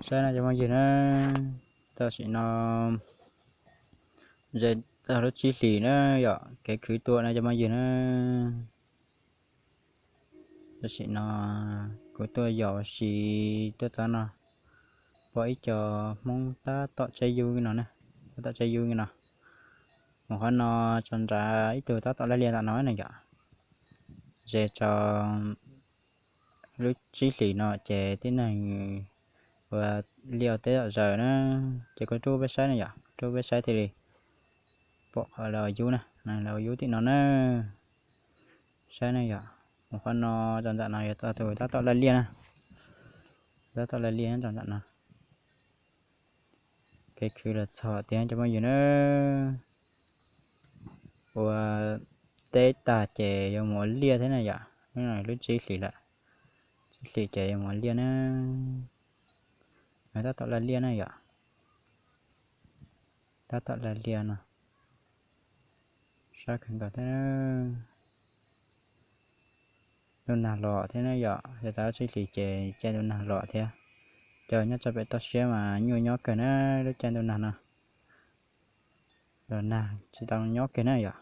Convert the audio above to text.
Saib no cov phooj ywg na, tam sim no ze txog lub tsib hlis na yom, kev khwv tuaj no cov phooj ywg na. Tam sim no kuv tuaj yos ua si tuaj txog no, pom ib co Hmoob tab tom tseb yub no na, tab tom tseb yub no. Mus qhov no tso nrad ib tug tab tom laij liaj tom no na yom. Ze tso lub tsib hlis no ces tib neeg ua liaj ua teb zom zaws na, ces kuv rub peb saib na yom, rub peb saib thiaj li pom qhov lawv ua yub na, lawv ua yub tim no na. Saib na yom, mus qhov no rau nram no yog txog tus tab tom laij liaj na, tab tom laij liaj rau nram no. Kev khwv los txog tiag cov phooj ywg na. Ua teb tag ces yuav mus ua liaj thiab na yom, lub tsib hlis lawm, tsib hlis ces yuav mus ua liaj na. Tab tom laij liaj na yom, tab tom laij liaj no. Sab kawg nkaus thiab. Ntuj nag los thiab na yom, yog txog tsib hlis ces caij ntuj nag los thiab. Cov nyob tso pem toj siab mas nyuaj nyob kawg na, lub caij ntuj nag no los nag tsis tau nyob kiag na yom.